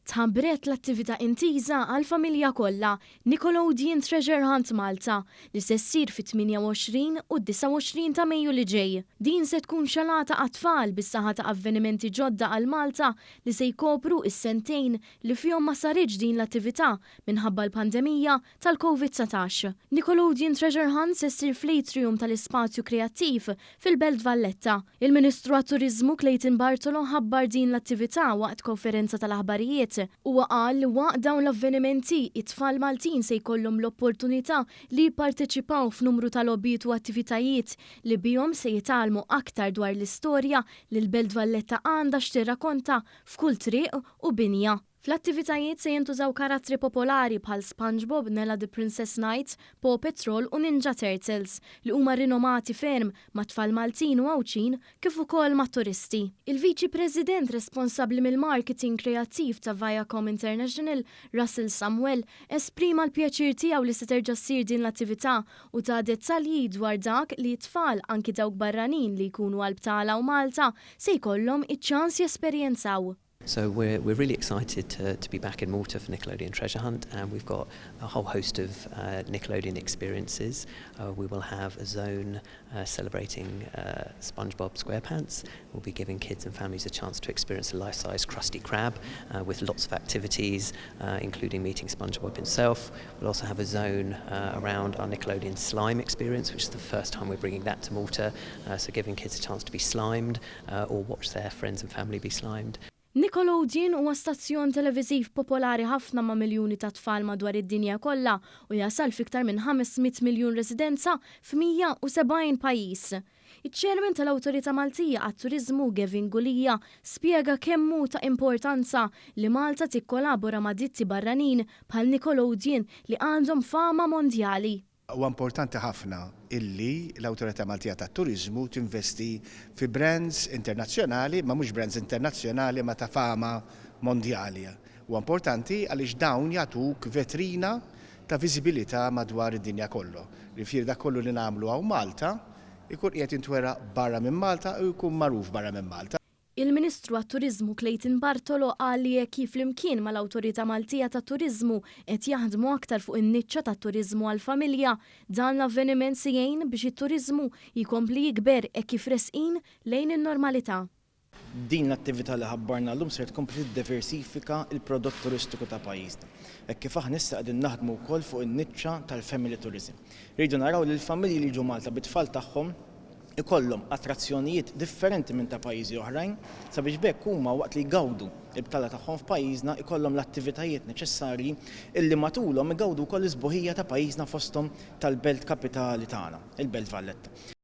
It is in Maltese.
Tħabbret l-attività intiża għall-familja kollha, Nickelodeon Treasure Hunt Malta, li se ssir fit-28 u 29 ta' Mejju li ġej. Din se tkun xalata għat-tfal bis-saħħa ta' avvenimenti ġodda għal Malta li se jkopru is-sentejn li fihom ma saritx din l-attività minħabba l-pandemija tal-COVID-19. Nickelodeon Treasure Hunt se ssir fl-atrium tal-Ispazju Kreattiv fil-Belt Valletta. Il-Ministru għat-Turiżmu Clayton Bartolo ħabbar din l-attività waqt konferenza tal-aħbarijiet. Huwa qal li waqt dawn l-avvenimenti it-tfal Maltin se jkollhom l-opportunità li jipparteċipaw f'numru ta' logħbiet u attivitajiet li bihom se jitgħallmu aktar dwar l-istorja li l-Belt Valletta għandha x'tirrakonta f'kull triq u binja. Fl-attivitajiet se jintużaw karattri popolari bħal SpongeBob, Nella the Princess Knight, Paw Patrol u Ninja Turtles li huma rinomati ferm mat-tfal Maltin u Għawdxin kif ukoll mat-turisti. Il-Viċi President responsabbli mill-marketing kreattiv ta' Viacom International, Russell Samuel, esprima l-pjaċir tiegħu li se terġa' ssir din l-attività u ta dettalji dwar dak li t-tfal, anki dawk barranin li jkunu għal btala hawn Malta, se jkollhom iċ-ċans jesperjenzaw. So we're really excited to be back in Malta for Nickelodeon Treasure Hunt, and we've got a whole host of Nickelodeon experiences. We will have a zone celebrating SpongeBob SquarePants. We'll be giving kids and families a chance to experience a life-size Krusty Krab with lots of activities, including meeting SpongeBob himself. We'll also have a zone around our Nickelodeon slime experience, which is the first time we're bringing that to Malta. So giving kids a chance to be slimed or watch their friends and family be slimed. Nickelodeon huwa stazzjon televiżiv popolari ħafna ma' miljuni ta' tfal madwar id-dinja kollha u jasal fiktar minn 500 miljun residenza f'170 pajjiż. Iċ-Chairman tal-Awtorità Maltija għat-Turiżmu, Gavin Gulia, spjega kemm hu ta' importanza li Malta tikkolabora ma' ditti barranin bħal Nickelodeon li għandhom fama mondjali. Huwa importanti ħafna illi l-Awtorità Maltija tat-Turiżmu tinvesti fi brands internazzjonali, ma mhux brands internazzjonali ma ta' fama mondjali. Huwa importanti għaliex dawn jagħtuk vetrina ta' viżibilità madwar id-dinja kollu. Jiġifieri dak kollu li nagħmlu hawn Malta ikun qiegħed jintwera barra minn Malta u jkun magħruf barra minn Malta. Il-Ministru għat-Turiżmu Clayton Bartolo qal li jekk flimkien mal-Awtorità Maltija tat-Turiżmu qed jaħdmu aktar fuq in-niċċa tat-turiżmu għall-familja, dan l-avveniment se jgħin biex it-turiżmu jkompli jikber hekk kif resqin lejn in-normalità. Din l-attività li ħabbarna llum ser tkompli tiddiversifika il-prodott turistiku ta' pajjiżna. Hekk kif aħna issa qegħdin naħdmu wkoll fuq in-niċċa tal-family tourism. Rridu naraw li l-familji li jiġu Malta bit-tfal tagħhom ikollhom attrazzjonijiet differenti minn ta' pajjiżi oħrajn sabiex b'hekk huma, waqt li jgawdu l-btala tagħhom f'pajjiżna, ikollhom l-attivitajiet neċessarji illi matulhom igawdu wkoll is-sbuħija ta' pajjiżna, fosthom tal-belt kapitali tagħna, il-Belt Valletta.